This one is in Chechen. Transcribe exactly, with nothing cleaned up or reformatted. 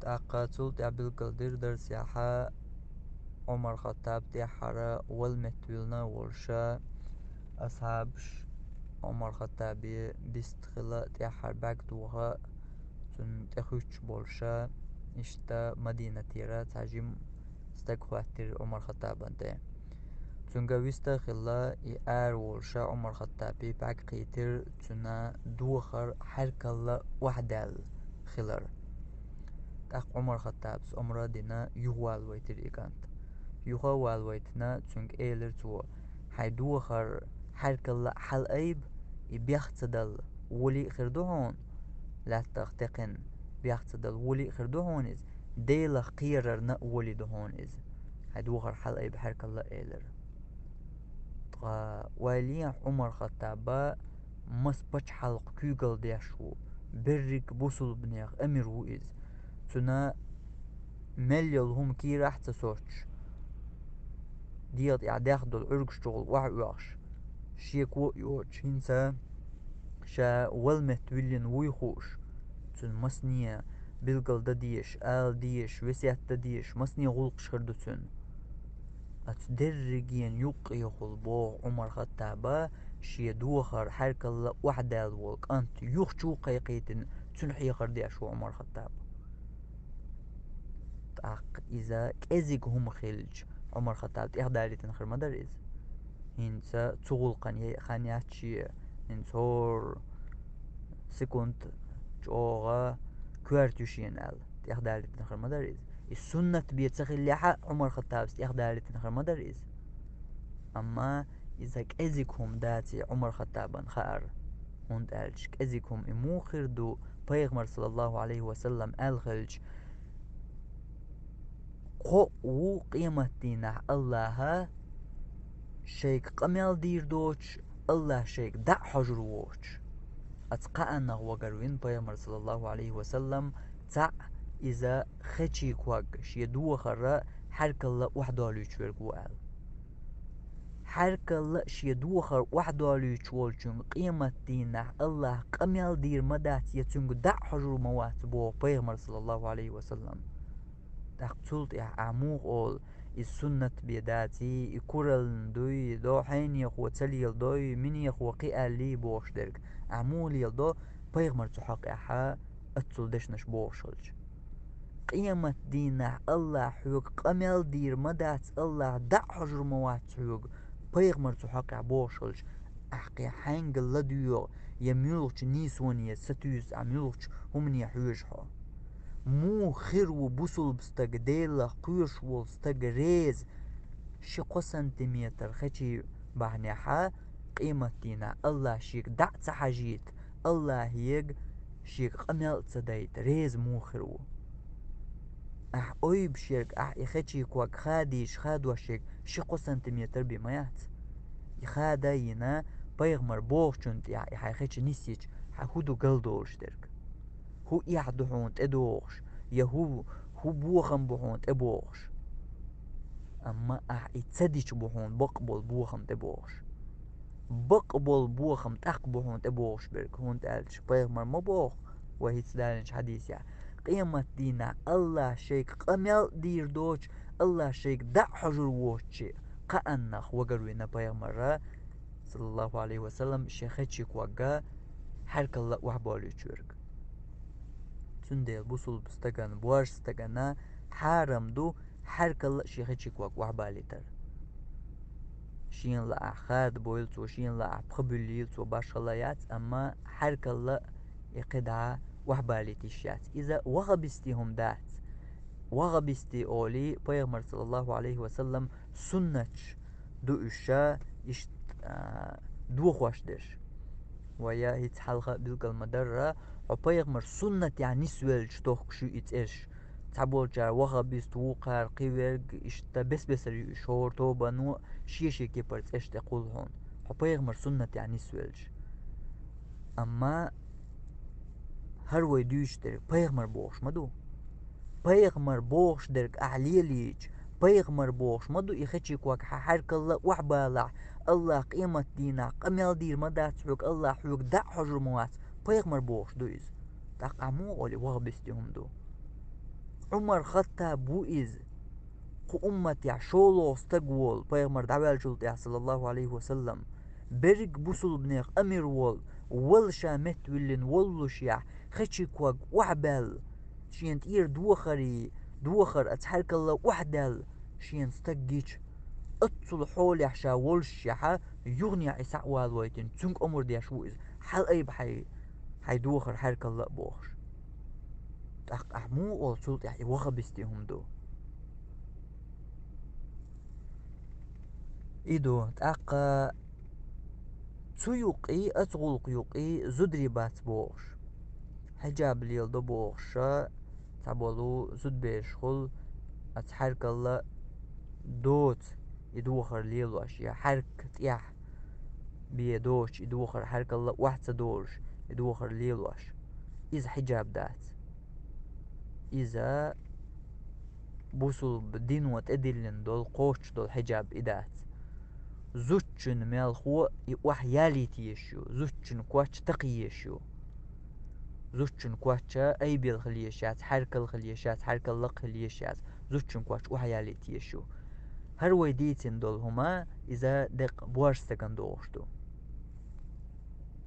ТӀаккха цул тӀаьхьа билггал дир дарсехьа Ӏумар-Хаттаб тӀехьара вала меттавиллина волуша асхьабаш Ӏумар-Хаттабе бист хила тӀехьара бӀаьрг доха цунна тӀехуьттуш болуша, иштта Мадинатера цхьа жима стаг хӀоьттира Ӏумар-Хаттабан тӀе. Цуьнга вист а хилла, и ара волуша Ӏумар-Хаттабе бӀаьрг кхийтира цуьнан духар хьаьркалла охьадаьлла хилар. ТӀаккха Ӏумар-Хаттабас омра а дина, юхавалавайтира и кӀант. Юха а валавайтина, цуьнга элира цо: «Хьайн духар хьаьркалла хьалаайба, и бех ца далла, воли а хир ду хьуна, лаьттах текхина бех ца далла, воли а хир ду хьуна иза, Делах кхерарна а воли ду хьуна иза. Хьайн духар хьалаайба хьаьркалла», — элира. Ткъа ойла е, Ӏумар-Хаттаба маса пачхьалкх куьйгалла деш ву, берриг бусулбанех амир ву иза. Цуьнан мел йолу хӀума кийрахь а ца соцуш, дегӀа тӀехь даьхна долу Ӏуьргаш чухула охьаоьхуш, шеко а йоцуш, хӀинца ша вала меттавиллина вуй хууш, цуьнан масане билгал дан дезаш, ала дезаш, весет дан дезаш, масане гӀуллакхаш хир ду цуьнан. Оцу дерригенан юккъехула боху Ӏумар-Хаттаба, шен духар хьаьркалла охьадаьлла волу кӀант юха чу а кхайкхийтина, цуьнан хьехар деш ву Ӏумар-Хаттаб. ТӀаккха иза кӀезиг хӀума хилча, Ӏумар-Хаттаб тӀехдалийтина хир ма дара иза. ХӀинца цу гӀуллакхана яйа хан яц шен, хӀинца хӀора секунд чӀогӀа коьрта ю шена аьлла, тӀехдалийтина хир ма дара иза. И суннат бен ца хиллехь а, Ӏумар-Хаттабас тӀехдалийтина хир ма дара иза. Амма иза кӀезиг хӀума даций Ӏумар-Хаттабан хаьара, хӀунда аьлча кӀезиг хӀума и муха хир ду, пайхамар, саллаллаху Ӏалайхи ва саллам, аьлла хилча: «Кхоъ ву къематдийнахь АллахӀа шайга къамел дийр доцуш, АллахӀ шайга дӀа а хьожур воцуш». Оцу кхааннах вагарвина пайхамар, саллаллаху Ӏалайхи ва саллам, цхьаъ иза хечийн ког шен духар хьаьркалла охьадолуьйтуш верг ву аьлла. Хьаьркалла шен духар охьадолуьйтуш волчуьнга къематдийнахь АллахӀа къамел дийр ма дац я цуьнга дӀа а хьожур ма вац боху пайхамар, саллаллаху Ӏалайхи ва саллам. ТӀаккха цул тӀаьхьа ахь муха олу: «Иза суннат бен даций, и кураллина дуй, до хьенехо ца леладой, минехо кхин аьллий», — бохуш дерг? Ахь муха леладо, пайхамар цу хьокъехь аццул дешнаш бохуш хилча? Къематдийнахь АллахӀа хьоьга къамел дийр ма дац, АллахӀа дӀа а хьожур ма вац хьоьга, пайхамар цу хьокъехь бохуш хилча, ахь кхин хьаьнга ладоьгӀу я муьлхачу нийсоне сатуьйсу, ахь муьлхачу хӀумане хьоьжу хьо? Муха хир ву бусулба стаг, Делах кхоьруш волу стаг реза ши-кхо сантиметр хечийн бахьанехь, къематдийнахь АллахӀа шега дӀа а ца хьажийта, АллахӀега шега къамел а ца дайта, реза муха хир ву? Ахь ойбуш ерг, ахь и хечийн ког хадийча хадош ерг ши-кхо сантиметр бен ма яц. И хада а йина, пайхамар бохучунна тӀехь и хьайн хечи нисйича, хьан хӀун ду галдолуш дерг? ХӀун эхь ду хьуна тӀедогӀуш, я хӀун, хӀун бохам бу хьуна тӀебогӀуш? Амма ахь и ца дича бу хьуна бакъболу бохам тӀебогӀуш. Бакъболу бохам тӀаккха бу хьуна тӀебогӀуш берг, хӀунда аьлча пайхамар ма боху вай хӀинца далийначу хьадисехь: «Къематдийнахь АллахӀа шайга къамел а дийр доцуш, АллахӀа шайга дӀа а хьожур воцучу кхааннах вагарвина пайхамар, саллаллаху Ӏалайхи ва саллам, шен хечийн ког хьаьркалла охьаболуьйтуш верг». Цундела бусулба стагана, боьрша стагана хьарам ду хьаьркалла шен хечийн ког охьабалийтар. Шена лаахь хадабойла цо, шена лаахь пха буьллийла цо, башхалла яц, амма хьаьркалла и кхидӀа охьабалийта йиш яц. Иза ваххабистийн хӀума дац. Ваххабистийн олий, пайхамар, саллаллаху Ӏалайхи ва саллам, суннаташ ду уьш ша, иштта, а, дохош дерш. Вай хӀинца хьалха а билгал ма-дарра, хьо пайхамар суннатехь нисвелча тохкуш ю и цӀерш. Цхьаболчара ваххабист ву, кхара кхин верг, иштта бес-бесара ю уьш, хӀора тобано шен-шен кепара цӀерш тӀекхуллу хьуна, хьо пайхамар суннатехь нисвелча. Амма хӀара вай дуьйцуш дерг пайхамар бохуш ма ду. Пайхамар бохуш дерг ахь лелийча, пайхамар бохуш ма ду и хечийн ког хьан хьаьркалла охьабалахь, АллахӀа къематдийнахь къамел дийр ма дац хьоьга, АллахӀа хьоьга дӀа а хьожур ма вац, пайхамар бохуш ду иза. ТӀаккха ахь муха олий ваххабистийн хӀума ду? Ӏумар Хаттаб ву иза. Кху умматехь шолгӀа стаг волу, пайхамар дӀаваьллачул тӀаьхьа, саллаллаху Ӏалайхи ва саллам, берриг бусулбанех амир волу, вала ша меттавиллина воллушехь, хечи ког охьабаьлла, шена тӀера дохаре, дохар а цхьаьркалла охьадаьлла, шена стаг гича, оццул хьолехь ша воллушехьа, юханехьа и схьа а валавайтина, цуьнга омра деш ву иза: «Хьала айба хьайн, хьайн дохар хьаьркалла а», – бохуш. ТӀаккха ахь муха олу цул тӀаьхьа и вахабистийн хӀума ду? И ду. ТӀаккха цу юккъе, оцу гӀуллакх юккъе зударий бац бохуш, хьиджаб леладо бохуш, цхьаболу зудабераш хуьлу, а цхьаьркалла доцу и дохар лелош, я хьаьрк тӀехь бен доцуш и дохар, хьаьркалла охьа ца долуш и дохар лелош. Иза хьиджаб дац. Иза бусулба дино тӀедиллина долу, кхочуш долу хьиджаб и дац. Зудчун мелхо и охьа ялийта езаш ю, зудчун коч такха езаш ю. Зудчун коч айбелла хила езаш яц, хьаьркалла хила езаш яц, хьаьркаллакх хила езаш яц, зудчун коч охьа ялийта езаш ю. ХӀара вай дийцина долу хӀума, иза деккъа боьрша стагана догӀуш ду.